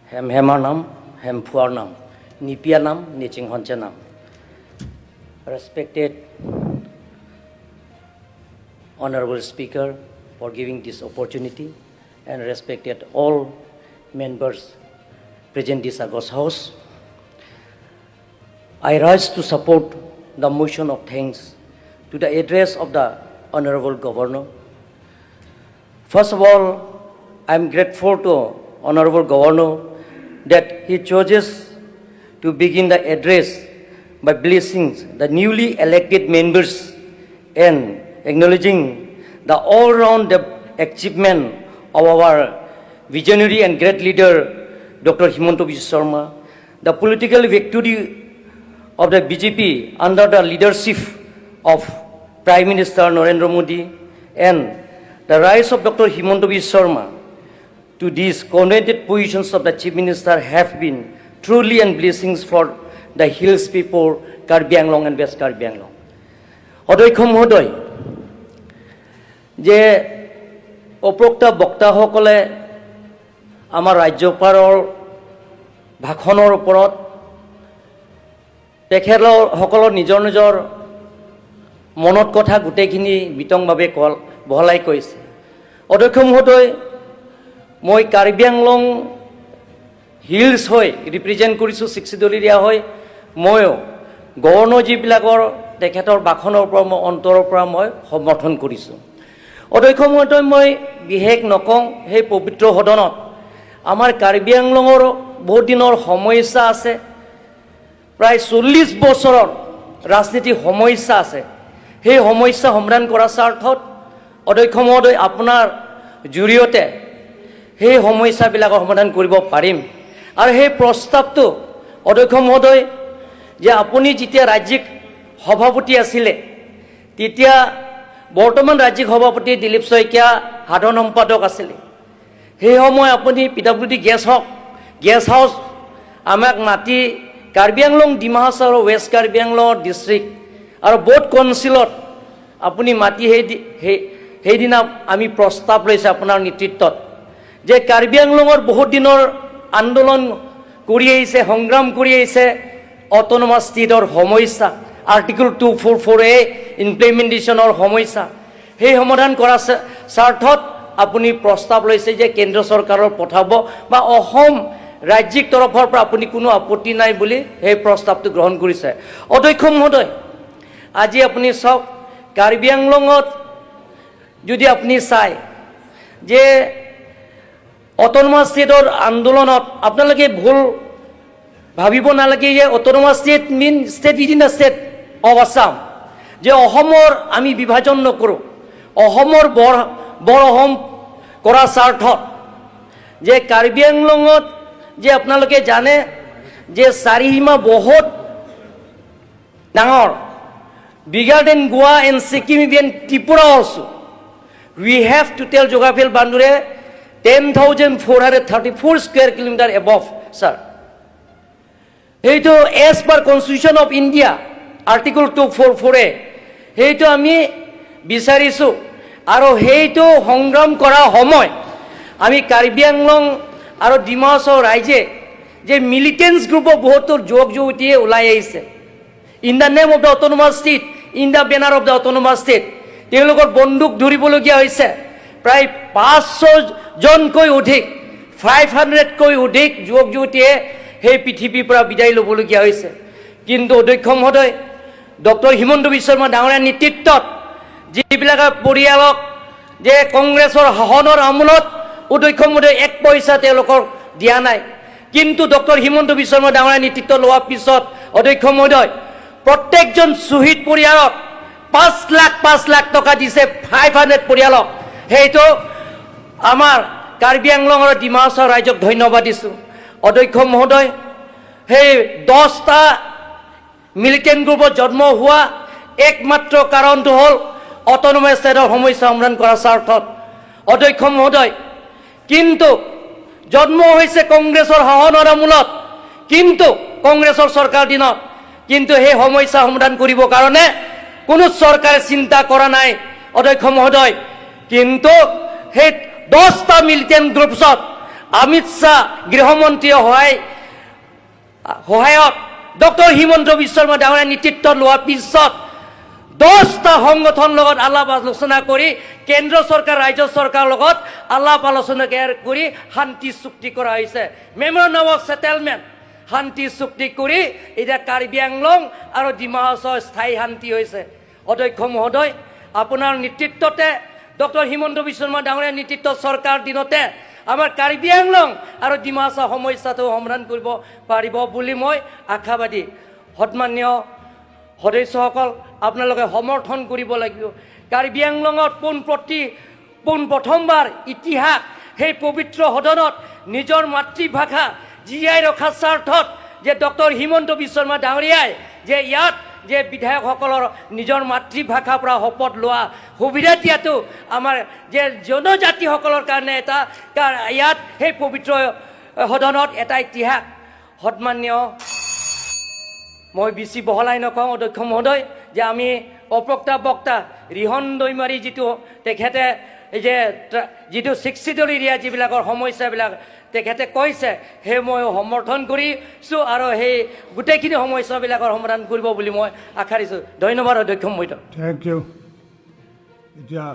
Hem Hemar Nam, Hem Phuar Nam, Nipia Nam, Niching Honche Nam. Respected Honorable Speaker for giving this opportunity and respected all members present this august house. I rise to support the motion of thanks to the address of the Honorable Governor. First of all, I am grateful to Honorable Governor that he chooses to begin the address by blessing the newly elected members and acknowledging the all-round achievement of our visionary and great leader, Dr. Himanta Biswa Sarma, the political victory of the BJP under the leadership of Prime Minister Narendra Modi and the rise of Dr. Himanta Biswa Sarma to these coveted positions of the Chief Minister have been truly and blessings for the hills people, Karbi Anglong and West Karbi Anglong. অধ্যক্ষ মহোদয়, যে উপৰোক্ত বক্তাসকলে আমাৰ ৰাজ্যপালৰ ভাষণৰ ওপৰত তেখেতসকলৰ নিজৰ নিজৰ মনত কথা গোটেইখিনি বিতংভাৱে কল বহলাই কৈছে। অধ্যক্ষ মহোদয়, মই কাৰ্বি আংলং হিলছ হৈ ৰিপ্ৰেজেণ্ট কৰিছোঁ, ছিক্স এৰিয়া হৈ। ময়ো গভৰ্ণৰ যিবিলাকৰ তেখেতৰ ভাষণৰ পৰা মই অন্তৰৰ পৰা মই সমৰ্থন কৰিছোঁ। অধ্যক্ষ মহোদয়, মই বিশেষ নকওঁ। সেই পবিত্ৰ সদনত আমাৰ কাৰ্বি আংলঙৰ বহুত দিনৰ সমস্যা আছে, প্ৰায় 40 বছৰৰ ৰাজনীতিক সমস্যা আছে। সেই সমস্যা সমাধান কৰাৰ স্বাৰ্থত, অধ্যক্ষ মহোদয়, আপোনাৰ জৰিয়তে সেই সমস্যাবিলাকৰ সমাধান কৰিব পাৰিম। আৰু সেই প্ৰস্তাৱটো, অধ্যক্ষ মহোদয়, যে আপুনি যেতিয়া ৰাজ্যিক সভাপতি আছিলে, তেতিয়া বৰ্তমান ৰাজ্যিক সভাপতি দিলীপ শইকীয়া সাধাৰণ সম্পাদক আছিলে। সেই সময় আপুনি পি ডাব্লিউ ডি গেষ্ট হওক গেষ্ট হাউচ আমাক মাতি কাৰ্বি আংলং, ডিমা হাছাও আৰু ৱেষ্ট কাৰ্বি আংলঙৰ ডিষ্ট্ৰিক্ট আৰু ব'থ কাউন্সিলত আপুনি মাতি সেই সেইদিনা আমি প্ৰস্তাৱ লৈছে আপোনাৰ নেতৃত্বত যে কাৰ্বি আংলঙৰ বহুত দিনৰ আন্দোলন কৰি আহিছে, সংগ্ৰাম কৰি আহিছে, অট'নমাছ ষ্টেটৰ সমস্যা, Article 244A ইমপ্লিমেণ্টেশ্যনৰ সমস্যা, সেই সমাধান কৰাৰ স্বাৰ্থত আপুনি প্ৰস্তাৱ লৈছে যে কেন্দ্ৰ চৰকাৰৰ পঠাব বা অসম ৰাজ্যিক তৰফৰ পৰা আপুনি কোনো আপত্তি নাই বুলি সেই প্ৰস্তাৱটো গ্ৰহণ কৰিছে। অধ্যক্ষ মহোদয়, আজি আপুনি চাওক, কাৰ্বি আংলঙত যদি আপুনি চায় যে অট'নমাছ ষ্টেটৰ আন্দোলনত আপোনালোকে ভুল ভাবিব নালাগে যে autonomous state mean state within the state of Assam, যে অসমৰ আমি বিভাজন নকৰোঁ। অসমৰ বৰ বৰ অসম কৰাৰ স্বাৰ্থত যে কাৰ্বি আংলঙত যে আপোনালোকে জানে যে চাৰিসীমা বহুত ডাঙৰ, bigger than Goa and Sikkim, even Tripura also. We have total geographical boundary 10,434 square kilometer above, sir. সেইটো as per Constitution of India, Article 244A, সেইটো আমি বিচাৰিছোঁ। আৰু সেইটো সংগ্ৰাম কৰা সময় আমি কাৰ্বি আংলং আৰু ডিমা হাছাও ৰাইজে যে মিলিটেণ্টছ গ্ৰুপৰ বহুতো যুৱক যুৱতীয়ে ওলাই আহিছে in the name of the autonomous state, in the banner of the autonomous state, তেওঁলোকৰ বন্দুক ধৰিবলগীয়া হৈছে। প্ৰায় 500 জনকৈ অধিক, 500তকৈ অধিক যুৱক যুৱতীয়ে সেই পৃথিৱীৰ পৰা বিদায় ল'বলগীয়া হৈছে। কিন্তু অধ্যক্ষ মহোদয়, ডক্টৰ হিমন্ত বিশ্ব শৰ্মা ডাঙৰীয়াৰ নেতৃত্বত যিবিলাক পৰিয়ালক যে কংগ্ৰেছৰ শাসনৰ আমোলত, অধ্যক্ষ মহোদয়, এক পইচা তেওঁলোকক দিয়া নাই, কিন্তু ডক্টৰ হিমন্ত বিশ্ব শৰ্মা ডাঙৰীয়াৰ নেতৃত্ব লোৱাৰ পিছত, অধ্যক্ষ মহোদয়, প্ৰত্যেকজন শ্বহীদ পৰিয়ালক 5 লাখ 5 লাখ টকা দিছে, 500 পৰিয়ালক। সেইটো আমাৰ কাৰ্বি আংলং আৰু ডিমা হাছাও ৰাইজক ধন্যবাদ দিছোঁ। অধ্যক্ষ মহোদয়, সেই 10টা মিলিটেণ্ট গ্ৰুপত জন্ম হোৱা একমাত্ৰ কাৰণটো হ'ল অট'নমাছ ষ্টেটৰ সমস্যা সমাধান কৰাৰ স্বাৰ্থত। অধ্যক্ষ মহোদয়, কিন্তু জন্ম হৈছে কংগ্ৰেছৰ শাসনৰ আমোলত, কিন্তু কংগ্ৰেছৰ চৰকাৰ দিনত, কিন্তু সেই সমস্যা সমাধান কৰিবৰ কাৰণে কোনো চৰকাৰে চিন্তা কৰা নাই। অধ্যক্ষ মহোদয়, কিন্তু সেই 10টা মিলিটেণ্ট গ্ৰুপছত অমিত শ্বাহ গৃহমন্ত্ৰীয়ে সহায়ত ডক্টৰ হিমন্ত বিশ্ব শৰ্মা ডাঙৰীয়া নেতৃত্ব লোৱাৰ পিছত 10টা সংগঠনৰ লগত আলাপ আলোচনা কৰি, কেন্দ্ৰ চৰকাৰ, ৰাজ্য চৰকাৰৰ লগত আলাপ আলোচনা কৰি শান্তি চুক্তি কৰা হৈছে। মেমৰেণ্ডাম অফ ছেটেলমেণ্ট, শান্তি চুক্তি কৰি এতিয়া কাৰ্বি আংলং আৰু ডিমা হাছাওৰ স্থায়ী শান্তি হৈছে। অধ্যক্ষ মহোদয়, আপোনাৰ নেতৃত্বতে, ডক্টৰ হিমন্ত বিশ্ব শৰ্মা ডাঙৰীয়াৰ নেতৃত্ব চৰকাৰ দিনতে আমাৰ কাৰ্বি আংলং আৰু ডিমা হাছাও সমস্যাটো সমাধান কৰিব পাৰিব বুলি মই আশাবাদী। সন্মানীয় সদস্যসকল, আপোনালোকে সমৰ্থন কৰিব লাগিব। কাৰ্বি আংলঙত পোন প্ৰথমবাৰ ইতিহাস, সেই পবিত্ৰ সদনত নিজৰ মাতৃভাষা জীয়াই ৰখাৰ স্বাৰ্থত যে ডক্টৰ হিমন্ত বিশ্ব শৰ্মা ডাঙৰীয়াই যে ইয়াত যে বিধায়কসকলৰ নিজৰ মাতৃভাষাৰ পৰা শপত লোৱা সুবিধা দিয়াটো আমাৰ যে জনজাতিসকলৰ কাৰণে এটা ইয়াত সেই পবিত্ৰ সদনত এটা ইতিহাস। সন্মানীয়, মই বেছি বহলাই নকওঁ অধ্যক্ষ মহোদয়, যে আমি অপক্তা বক্তা ৰিহন দৈমাৰী যিটো তেখেতে এই যে যিটো ছিক্স এৰিয়া যিবিলাকৰ সমস্যাবিলাক তেখেতে কৈছে, সেই মই সমৰ্থন কৰিছোঁ আৰু সেই গোটেইখিনি সমস্যাবিলাকৰ সমাধান কৰিব বুলি মই আশা দিছোঁ। ধন্যবাদ অধ্যক্ষ মহোদয়। Thank you. এতিয়া